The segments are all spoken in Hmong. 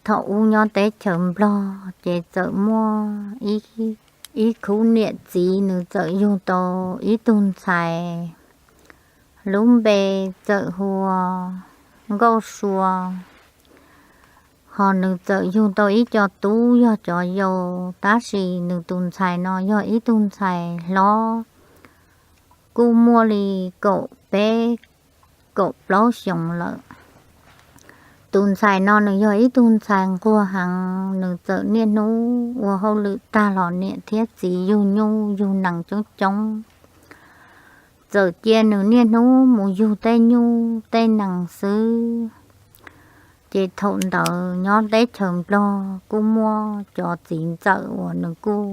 Thaum ub nyob teb chaws Nplog ces txawm muaj ib, ib khub niam txiv nws txawm yug tau ib tug ntxhais lub npe txawm hu ua Nkauj Sua. Ho nws txawm yug tau ib co tub yog cov yau, tab sis nws tus ntxhais no yog ib tug ntxhais hlob, kuj muaj li kaum peb kaum plaub xyoos lawm. Tus ntxhais no nws yog ib tug ntxhais nquag heev, nws txawm niaj hnub ua hauj lwm tag los niam thiab txiv yug nyuj yug nees coob coob. Txawm cia nws niaj hnub mus yug tej nyuj tej nees xwb. Ces thaum ntawd nyob teb chaws Nplog kuj muaj cov txiv ntxawm uas nws kuj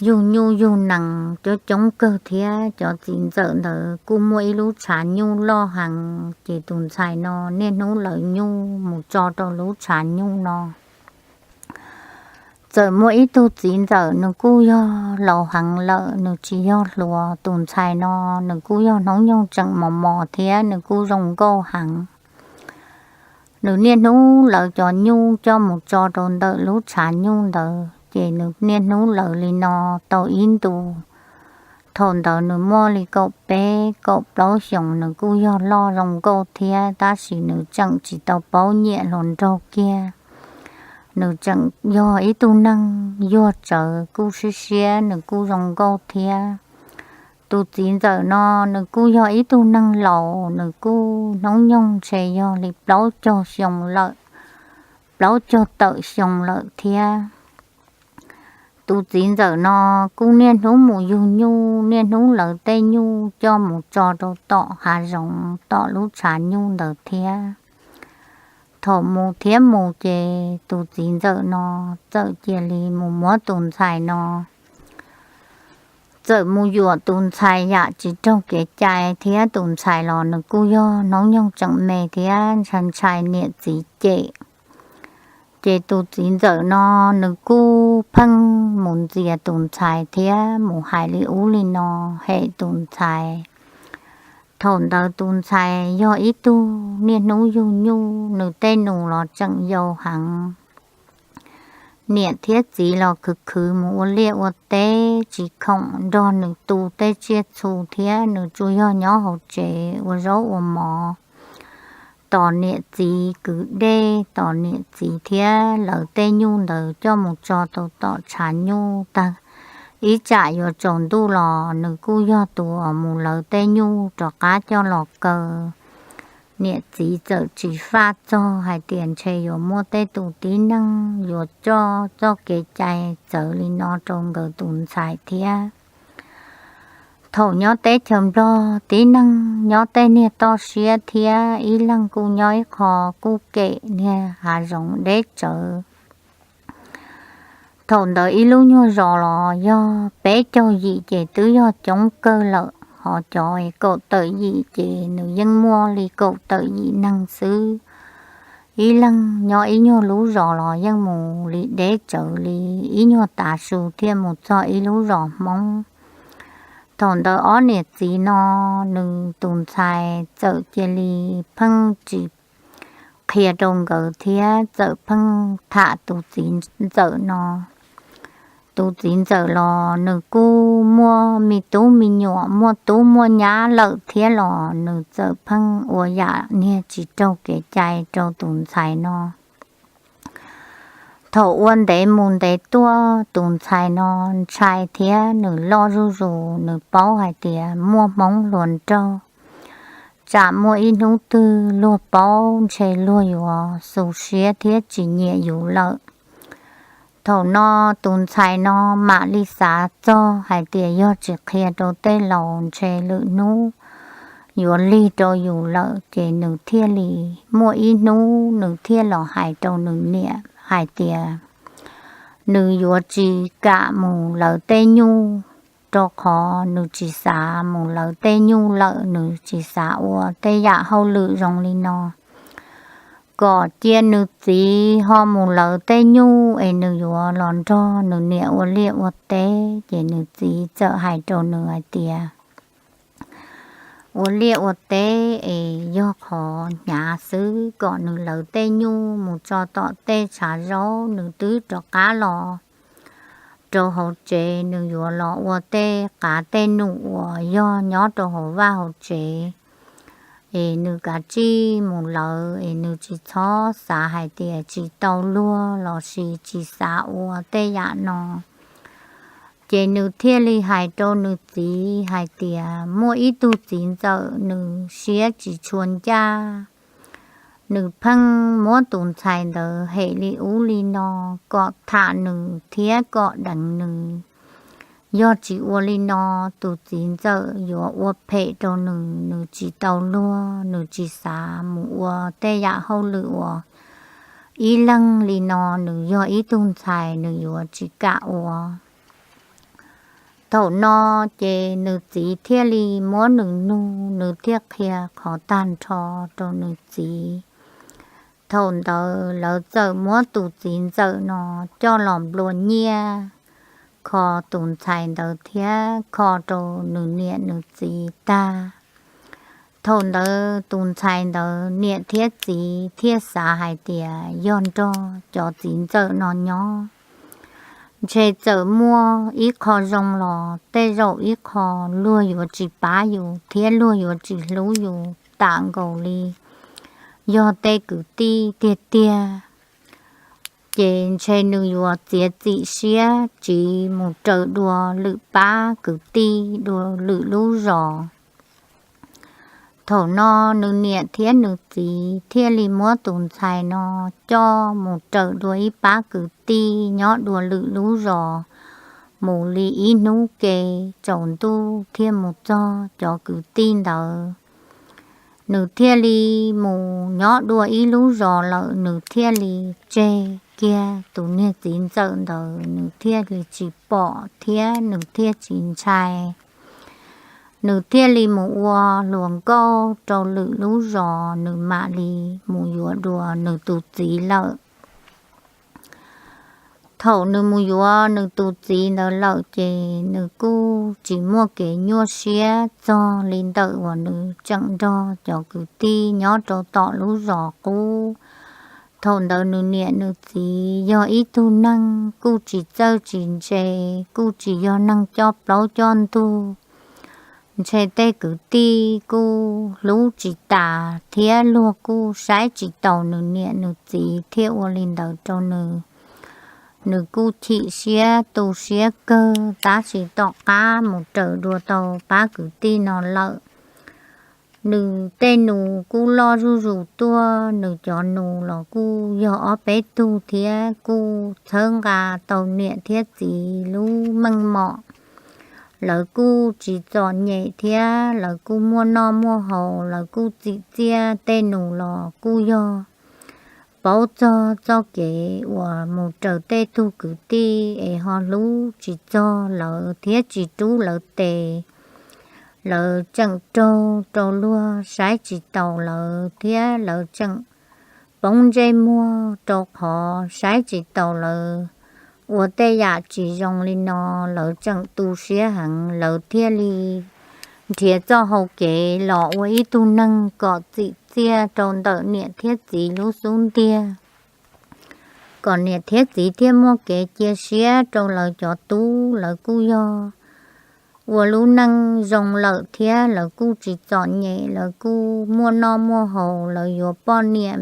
yug nyuj yug nees coob coob kawg thiab. Cov txiv ntxawm ntawd kuj muaj ib lub tshav nyuj loj heev, ces tus ntxhais no niaj hnub lawv nyuj mus tso rau lub tshav nyuj no. Txawm muaj ib tug txiv ntxawm nws kuj yog laus heev lawm, nws tsis yog hluas. Tus ntxhais no nws kuj yog hnub nyoog tseem mos mos thiab nws kuj zoo nkauj heev. Nws niaj hnub lawv cov nyuj coj mus tso rau ntawm lub tshav nyuj ntawd, ces nws niaj hnub lawv li no tau ib ntus. Thaum ntawd nws muaj li kaum peb kaum plaub xyoos, nws kuj yog loj zoo nkauj thiab, tab sis nws tseem tsis tau paub nyiam hluas nraug kiag. Nws tseem yog ib tug neeg yuag tsawv, kuj siab siab, nws kuj zoo nkauj thiab. Tus txiv ntxawm no nws kuj yog ib tug neeg laus, nws kuj hnub nyoog ntshe yog li plaub caug xyoo lawm, plaub caug tawm xyoo lawm thiab. Tus txiv ntxawm no kuj niaj hnub mus yug nyuj, niaj hnub lawv tej nyuj coj mus tso rau tom hav zoov tom lub tshav nyuj ntawd thiab. Thaum mus thiab mus ces tus txiv ntxawm no txawm cia li mus muab tus ntxhais no, txawm mus yuam tus ntxhais yam tsis raug kev cai thiab. Tus ntxhais los nws kuj yog hnub nyoog tseem me thiab ntshai ntshai niam txiv cem. Ces tus txiv ntxawm no nws kuj pheej mus ntxias tus ntxhais thiab mus hais li ub li no hem tus ntxhais. Thaum ntawd tus ntxhais yog ib tug niaj hnub yug nyuj, nws tej nus los tseem yau heev. Niam thiab txiv los khwv khwv mus ua liaj ua teb tsis khoom nrog nws tu tej tsiaj txhu thiab, nws tsuas yog nyob hauv tsev ua zaub ua mov, tos niam txiv kwv dej, tos niam txiv thiab lawv tej nyuj ntawd coj mus tso tau tom tshav nyuj tag. Ib tsam yuav tsaus ntuj los nws kuj yog tus uas mus lawv tej nyuj rov qab coj los kaw. Niam txiv txawm tsis faj txog hais tias ntshe yuav muaj tej tus tib neeg yuav coj txoj kev cai txawv li no rau nkawd tus ntxhais thiab. Thaum nyob teb chaws Nplog tib neeg nyob tej niag toj siab thiab, ib leeg kuj nyob ib qho kuj kem niag hav zoov deb tsawv. Thaum ntawd ib lub nyuag zos los yog peb caug yim ces twb yog coob kawg lawm, ho cov kaum tawm yim ces nws yeej muaj li kaum tawm yim neeg xwb. Ib leeg nyob ib nyuag lub zos los yeej mus li deb tsawv li ib nyuag tav su thiaj mus txog ib lub zos Hmoob. Thaum ntawd ob niam txiv no nws tus ntxhais txawm cia li pheej tsis qhia rau nkawd thiab txawm pheej tham tus txiv ntxawm no. Tus txiv ntxawm los nws kuj muaj me tub me nyuam, muaj tub muaj nyab lawm thiab los nws txawm pheej ua yam niag tsis raug kev cai rau tus ntxhais no. Thaum ua ntev mus ntev tuaj, tus ntxhais no ntshai thiab nws loj zuj zus, nws paub hais tias muaj Hmoob hluas nraug, tsam muaj ib hnub twg luag paub ntshe luag yuav xu siab thiab tsis nyiam yus lawm. Thaum no tus ntxhais no mam li xav txog hais tias yog tsis qhia rau tej laus ntshe lwm hnub yuav lig rau yus lawm, ces nws thiaj li muaj ib hnub nws thiaj los hais rau nws niam hais tias nws yuav tsis kam mus lawv tej nyuj, rau qhov nws tsis xav mus lawv tej nyuj lawm, nws tsis xav ua tej yam hauj lwm zoo li no, kom cia nws txiv ho mus lawv tej nyuj es nws yuav los nrog nws niam ua liaj ua teb. Ces nws txiv txawm hais rau nws hais tias, ua liaj ua teb es yog qhov hnyav xwb, kom nws lawv tej nyuj mus tso tom tej tshav zaub, nws twb rov qab los rau hauv tsev, nws yuav los ua tej qav tej num uas yog nyob rau hauv vaj hauv tsev. Es nws kav tsij mus lawv, es nws tsis txhob xav hais tias tsis tau luag los sis tsis xav ua tej yam no. Ces nws thiaj li hais rau nws txiv hais tias muaj ib tug txiv ntxawm nws siab tsis tshua ncaj, nws pheej muab tus ntxhais ntawd hem li ub li no kom tham nws thiab kom deev nws. Yog tsis ua li no, tus txiv ntxawm yuav ua phem rau nws, nws tsis tau luag, nws tsis xav mus ua tej yam hauj lwm uas ib leeg li no, nws yog ib tug ntxhais nws yuav tsis kam ua. Thaum no ces nws txiv thiaj li muab nws nug, nws thiaj qhia qhov tag nrho rau nws txiv. Thaum ntawd lawv txawm muab tus txiv ntxawm no coj los nplua nyiaj kho tus ntxhais ntawd thiab kho rau nws niam nws txiv tag. Thaum ntawd tus ntxhais ntawd niam thiab txiv thiaj xav hais tias yog nrog cov txiv ntxawm no nyob, ntshe txawm muaj ib qho zoo los tej zaum ib qho luag yuav tsis pab yus thiab luag yuav tsis hlub yus tam nkaus li yog tej kwv tij tiag tiag. Ces ntshe nws yuav txiav txim siab tsiv mus raws dua lwm pab kwv tij, dua lwm lub zos. Thaum no nws niam thiab nws txiv thiaj li muab tus ntxhais no coj mus raws dua ib pab kwv tij nyob dua lwm lub zos, mus li ib hnub ke tsaus ntuj thiaj mus txog cov kwv tij ntawd. Nws thiaj li mus nyob dua ib lub zos lawm, nws thiaj li tseg kiag tus niag txiv ntxawm ntawd, nws thiaj li tsis pom thiab nws thiaj tsis ntshai. Nws thiaj li mus ua hluas nkauj rau lwm lub zos, nws mam li mus yuav dua nws tus txiv lawm. Thaum nws mus yuav nws tus txiv ntawd lawm ces nws kuj tsis muaj kev nyuaj siab txog li ntawm uas nws tseem nrog cov kwv tij nyob rau tom lub zos qub. Thaum ntawd nws niam nws txiv yog ib tug neeg kuj tsis txawj tsis ntse, kuj tsis yog neeg coj plaub coj ntug. Ntshe tej kwv tij kuj hlub tsis tas thiab luag kuj saib tsis taus nws niam nws txiv thiaj ua li ntawd rau nws. Nws kuj chim siab tu siab kawg, tab sis tom qab mus raws dua tau pab kwv tij no lawm, nws tej nus kuj loj zuj zus tuaj, nws cov nus los kuj yog ob peb tug thiab kuj txhawb nqa tau niam thiab txiv lub meej mom. Lawv kuj tsis txom nyem thiab lawv kuj muaj noj muaj haus, lawv kuj txim txiaj, tej nus los kuj yog paub txog txoj kev uas mus raws tej tug kwv tij es ho hlub tsis txog lawv thiab tsis rub lawv tes. Lawv tseem raug rau luag saib tsis taus lawv thiab lawv tseem poob ntsej muag rau qhov saib tsis taus lawv ua tej yam tsis zoo li no. Lawv tseem tu siab heev, lawv thiaj li nrhiav txoj hau kev los ua ib tug neeg kom txim txiaj rau ntawm niam thiab txiv lub xub ntiag, kom niam thiab txiv thiaj muaj kev cia siab rau lawv cov tub. Lawv kuj yog ua lub neej zoo lawm thiab lawv kuj tsis txom nyem, lawv kuj muaj noj muaj haus, lawv yuav poj niam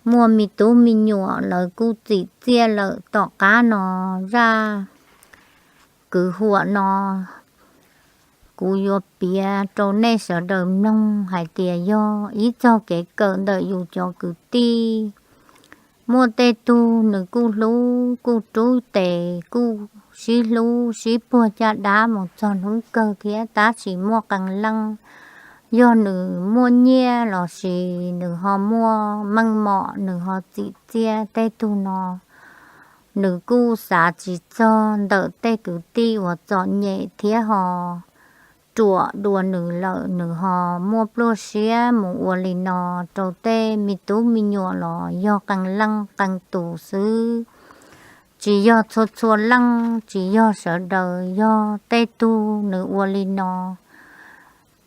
muaj me tub me nyuam, lawv kuj txim txiaj lawm. Tom qab no zaj kwv huam no kuv yuav piav rau nej sawv daws mloog hais tias yog ib txog kev kawm ntawm yus cov kwv tij. Muaj tej tug nws kuj hlub kuj rub tes, kuj sib hlub sib puag caj dab mus txog hnub kawg thiab, tab sis muaj qee leej yog nws muaj nyiaj los sis nws ho muaj meej mom, nws ho txim txiaj. Tej tug no nws kuj xav tsis txog ntawm tej kwv tij uas txom nyem thiab ho ruam dua nws lawm, nws ho muaj pluaj siab mus ua li no rau tej me tub me nyuam los yog qee leej qee tus xwb. Tsis yog txhua txhua leej, tsis yog sawv daws, yog tej tug nws ua li no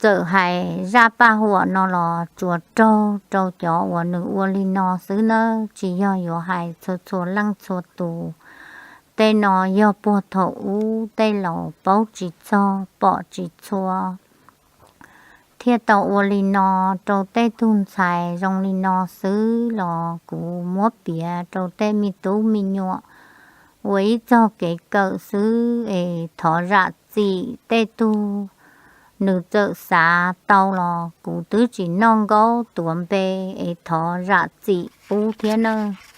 txawm hais zaj paj huam no los tsuas raug rau cov uas nws ua li no xwb nawb, tsis yog yuav hais txhua txhua leej txhua tus. Tej no yog puag thaum ub tej laus paub tsis txog pom tsis txhua thiaj tau ua li no rau tej tug ntxhais zoo li no xwb los kuv muab piav rau tej me tub me nyuam ua ib txog kev kawm xwb es thov zam txim tej tug nws txawm xav tau los kuv twb tsis noj nkaub tuav npe es thov zam txim pub thiab nawb.